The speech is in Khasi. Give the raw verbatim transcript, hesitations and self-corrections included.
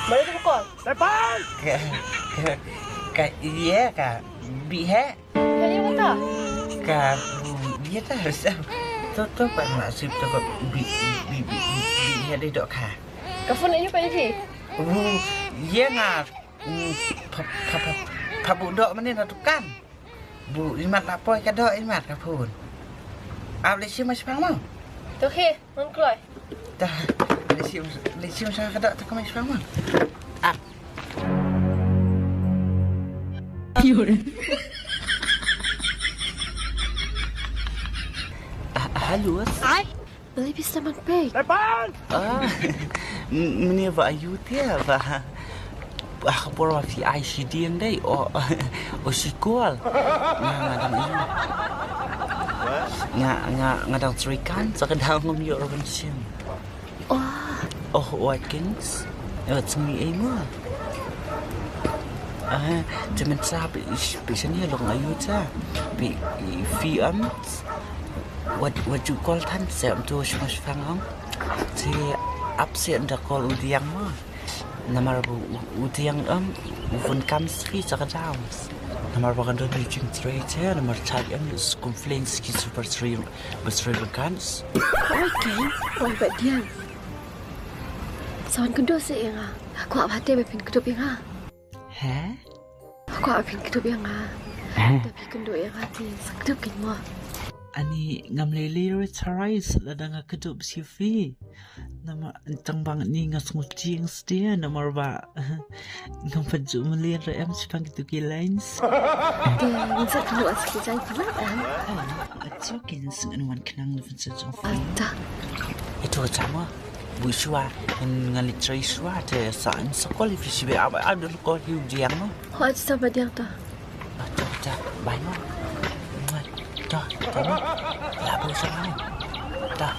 Mari tu kol. Ka, ka, ka, iya ka. Bi he. Ka iya kata. Ka, iya ta, sa. To, to, pa na sip to ko bi, bi, bi, bi, bi he dei dok ka. Ka phone ayu pa iti. Iya nga. Pha, pha, pha, pha bu dok mane na dukan. Bu imat la poi ka dok imat ka phone. Ap le sim mas pang mo. To he. Ngan kloi. Ta, lei sim, lei sim sa ka dak ta ka mai shwa ma. Ap. Ah, halo. Ai, balei phi sdang ban peit? Ah, m-, mane ba ayu te ba. Ah, ka por ba phi ai shi dien dei, o, o shi kol. Nga, nga dang ïoh. Nga, nga, nga dang trei kan, sa ka dang ngam ïoh ruh ban shim. Oh. Oh, Watkins. Wat sngi ei mo. Ah, te mynta phi, phi shane long ayu ta. Phi, phi am. Wat, wat ju kol than, se am tu shma shfang am. Te ap se ynda kol u diang mo. Namar ba u, u diang em, u bun kam spi sa ka dawns. Namar ba kan don u jingtrei te, namar chai em, u complain ski super trei, ba trei ba kan. Oi, ken, oi, ba diang. Sa wan kynduh sa ïa nga. Kwah ba te ba phin kdup ïa nga. He? Kwah ba phin kdup ïa nga. He? Da phi kynduh ïa nga te, sa kdup kin mo. Ani ngam lei lei re tharai lada nga kdup sha phi. Namar tang ba ni nga sngew tieng stia namar ba ngam pat ju mlien re em sha pang kitu ki lines. Te ngin sa kynduh sha ki jai pula em. Ato kin sngewbha wan khnang na pynsa jong phi. Ata. Ito ka chama. Bu shuwa ngan leit trei shuwa te sa in sa kol phi shibe ab ab dul kol hiu diang no. Ho aja sa ba diang ta. Ata ta bai no. Ta ta no. La bu sa no. Ta.